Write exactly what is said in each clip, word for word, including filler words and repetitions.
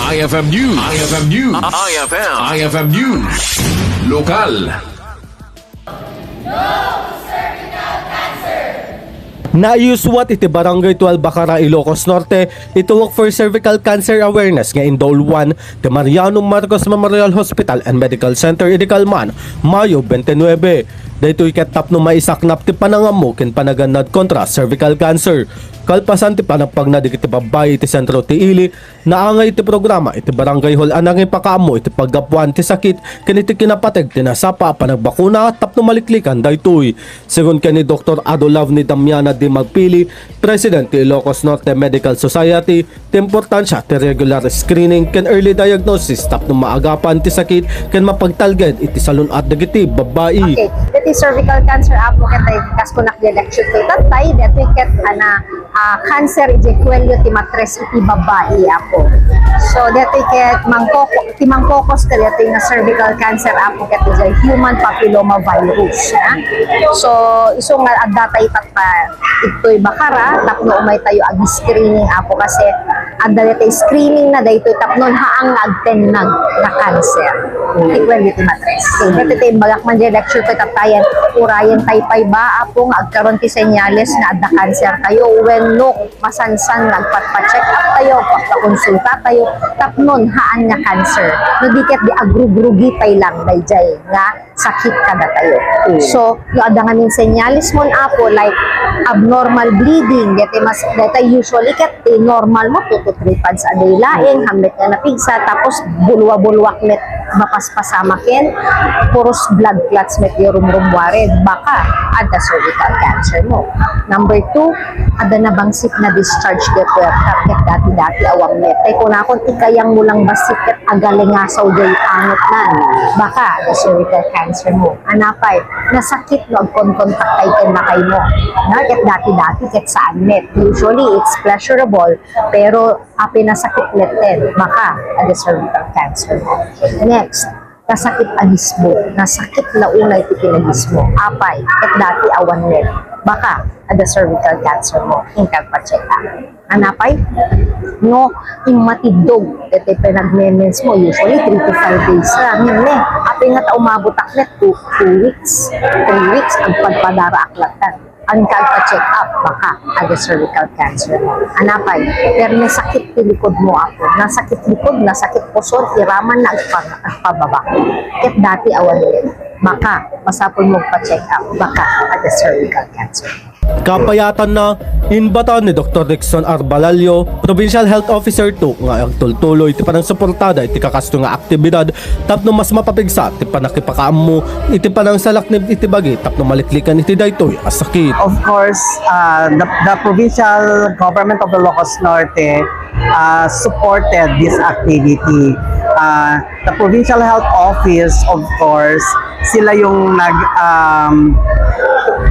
I F M News. I F M News. I F M. I F M News. Lokal. Naayuswat iti Barangay twelve Bacara, Ilocos Norte, iti Walk for Cervical Cancer Awareness nga indauluan ti Mariano Marcos Memorial Hospital and Medical Center idi kalman, Mayo twenty-nine. Daytoy ket tapno maisaknap ti panangammo ken panagannad kontra cervical cancer. Kalpasan ti panagpagna dagiti babbai iti sentro ti ili, naangay iti programa iti Barangay Hall a nangipakaammo iti paggapuan ti sakit ken iti kinapateg ti nasapa a panagbakuna tapno maliklikan daytoy. Segun ken ni Doktor Ado Loveney Damiana de Magpili, President ti Ilocos Norte Medical Society, ti importansia ti regular screening ken early diagnosis tapno maagapan ti sakit ken mapagtalged iti salun-at dagiti babbai. Okay, iti cervical cancer, apo, ket ay kas kunak di lecture to tatay, detoy ket ana, ah, cancer iti kuelyo ti matres iti babbai, apo. So, detoy ket mangkoko-, ti mangkokos kadetoy nga cervical cancer, apo, ket iti human papilloma virus, ha? So, isu nga adda tayo pa, ittoy Bacara, tapno umay tayo ag-screening, apo, kasi adda daytoy screening na daytoy tapno haan nga agtennag nga cancer. Ti kuelyo ti matres. Daytoy ti imbagak man di lecture ko tatayan, urayen tayo pay ba, apo, nga agkaron ti senyales nga adda cancer tayo, wenno masansan nga agpatpa-check up tayo, agpapakonsulta tayo, tapno haan nga cancer. No di ket di agrugrugi pay lang dayjay nga sakit kadatayo. Mm. So, no adda ngamin senyales mon, apo, like abnormal bleeding, deti mas, deta usually ket ti normal mo, two to three pads a day laeng, hambet nga napigsa, tapos bulwa-bulwak met, mapaspasama ken, puros blood clots met di rumrummuared, baka adda cervical cancer mo. Number two, adda nabangsit na discharge ket puwerta, ket dati-dati awan met. Tay kunakon, ikayang mo lang bassit ket agalingasaw jay anotnan. Baka adda cervical cancer mo. Anapay, nasakit no agkonkontak tay ken nakaymo. Na, ket dati-dati ket saan met. Usually, it's pleasurable, pero apay nasakit metten, baka adda cervical cancer mo. Next, nasakit a gisbut. Nasakit la unay ti kinagismo. Apay, ket dati awan met. Baka adda cervical cancer mo. Inka agpa-check up. Anapay? No, immatiddog. Iti pinagme-mens mo, usually three to five days ra. Ngem, apay nga ta umabot ak met two, two weeks. Three weeks, agpadpadara ak lattan. Inka agpa-check up, baka adda cervical cancer. Anapay? Pero nasakit ti likod mo, apo. Nasakit likod, nasakit puson, iraman na agpa-, agpababa. Ket dati awan met. Baka, masapul mo agpa-check up, baka adda cervical cancer. Kapayatanna, inbatan ni Doktor Rickson Arbalalio, Provincial Health Officer two, nga agtultuloy ti panangsuportada iti kakasto nga aktibidad tapno mas mapapigsa ti pannakipakaammo iti panangsalaknib iti bagi tapno maliklikan iti daytoy a sakit. Of course, uh, the, the provincial government of Ilocos Norte uh, supported this activity. Uh, the provincial health office, of course, sila yung nag um,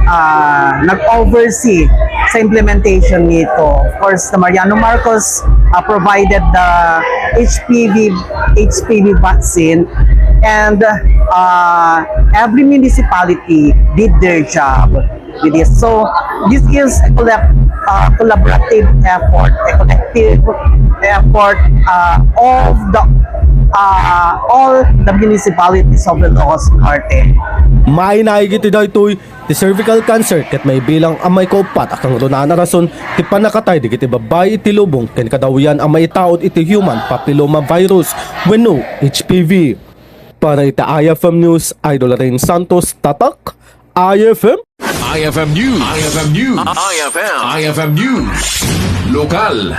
uh, nag-oversee sa implementation nito. Of course, the Mariano Marcos uh, provided the H P V H P V vaccine, and uh, every municipality did their job with this. So this is a collab- uh, collaborative effort, a collective effort uh, of the uh, all the municipalities of Ilocos Norte. Mainaig iti daytoy, ti cervical cancer ket maibilang a maikaupat a kangrunaan a rason ti pannakatay dagiti babbai iti lubong ken kadawian a maitaud iti human papilloma virus wenno H P V. Para iti I F M News, Idol Rain Santos, Tatak, I F M. I F M News. I F M News. I F M. I F M News. Lokal.